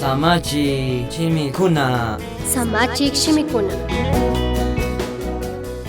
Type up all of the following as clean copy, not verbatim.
Samachik shimikuna. Samachik shimikuna.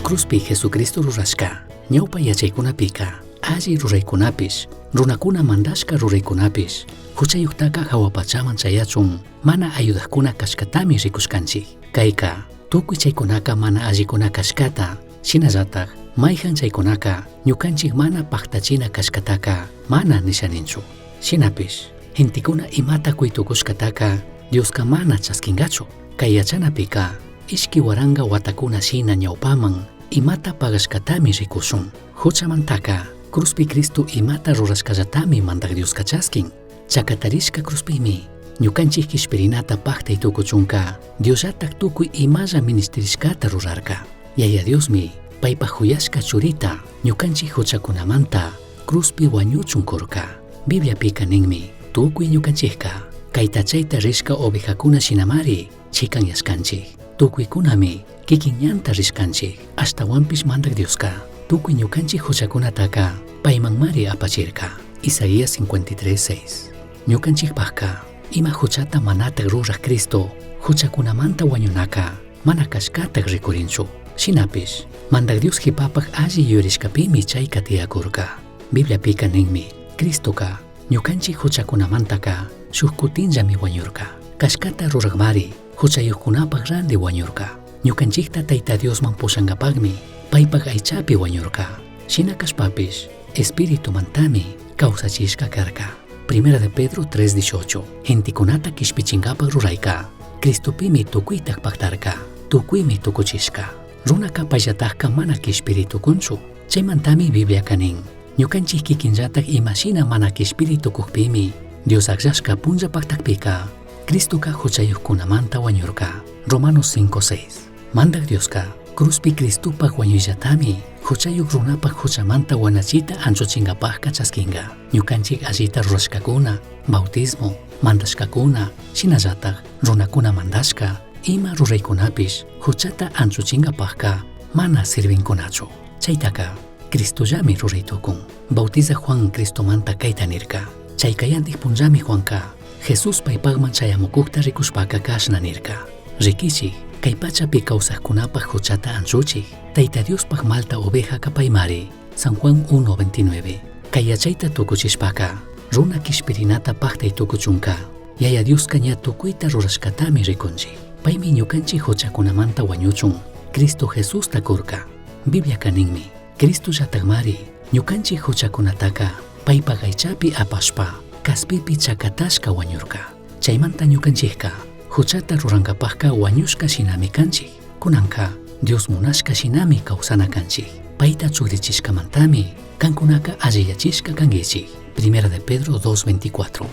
Cruzpi Jesucristo rurashka ñawpa yachaykunapika alli ruraykunapish runakuna mandashka ruraykunapish huchayuqtaqa hawa pachaman chayachun mana ayudaqkuna kashkatami rikushkanchik. Kayka tukuy chaykunaka mana allikuna kashkata shinallatak mayhan chaykunaka ñukanchik mana paktachina kashkataka mana nishaninchu. Shinapish gentekuna imata kuytukushkataka Dioska mana chaskingachu. Kay yachanapika ishki waranga watakuna shina ñawpaman imata pagashkatami rikushun. Huchamantaka cruzpi Cristo imata rurashkallatami mandak Dioska chaskin. Chakatarishka cruzpimi ñukanchik kishpirinata paktay tukuchunka Diosllatak tukuy imalla ministirishkata rurarka. Yaya Diosmi paypaj huyashka churita ñukanchik huchakunamanta cruzpi wañuchun kurka. Bibliapika ninmi tukuy ñukanchikka kayta chayta rishka ovejakuna shinamari chikanyashkanchik. Tukuykunami kikin ñanta rishkanchik. Ashtawanpish mandak Dioska tukuy ñukanchik huchakunataka paymanmari apachirka. Isaías 53:6. Ñukanchikpajka ima huchata manatak ruraj Cristo huchakunamanta wañunaka mana kashkatak rikurinchu. Shinapish mandak Dios jipapaj alli yuyarishkapimi chayka tiyakurka. Bibliapika ninmi Cristoka ñukanchik huchakunamantaka shuk kutinllami wañurka. Kashkata rurakmari huchayuqkunapaj ranti wañurka. Ñukanchikta Tayta Diosman pushankapakmi paypaj aychapi wañurka. Shina kashpapish espiritumantami kawsachishka karka. Primera de Pedro 3:18. Gentekunata kishpichinkapak rurayka. Cristopimi tukuytak paktarka. Tukuymi tukuchishka. Runaka payllatakka mana kishpiri tukunchu. Chaymantami Bibliaka nin. Ñukanchik kikinllatak imashina mana kishpiri tukukpimi Dios akllashka punlla paktakpika Cristoka huchayuqkunamanta wañurka. Romanos 5:6. Mandak Dioska cruzpi Cristopaj wañuyllatami huchayuq runapaj huchamanta wanachita anchuchinkapajka chaskinka. Ñukanchik allita rurashkakuna, bautismo, mandashkakuna, shinallatak runakuna mandashka, ima ruraykunapish huchata anchuchinkapajka mana sirvinkunachu. Chaytaka Cristollami ruray tukun. Bautiza Juan Cristomanta kayta nirka. Chay kayantik punllami Juanka Jesús paypajman chayamukukta rikushpaka kashna nirka. Rikichik, kay pachapi kawsaqkunapaj huchata anchuchik, Tayta Diospaj malta oveja kapaymari. San Juan 1:29. Kay yachayta tukuchishpaka, runa kishpirinata paktay tukuchunka, Yaya Dioska ña tukuyta rurashkatami rikunchik. Paymi ñukanchik huchakunamanta wañuchun, Cristo Jesusta kurka. Bibliaka ninmi, Cristo llatakmari ñukanchik huchakunataka paypaj aychapi apashpa kaspipi chakatashka wañurka. Chaymanta ñukanchikka huchata rurankapajka wañushka shinami kanchik. Kunanka Dios munashka shinami kawsana kanchik. Payta chugrichishkamantami kankunaka alliyachishka kankichik. Primera de Pedro 2:24.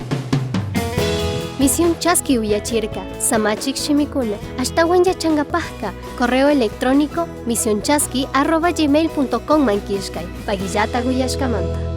Misión Chaski uyachirka, Samachik shimikuna, ashtawan yachankapajka, correo electrónico misionchaski@gmail.com man killkay, pagillata uyashkamanta.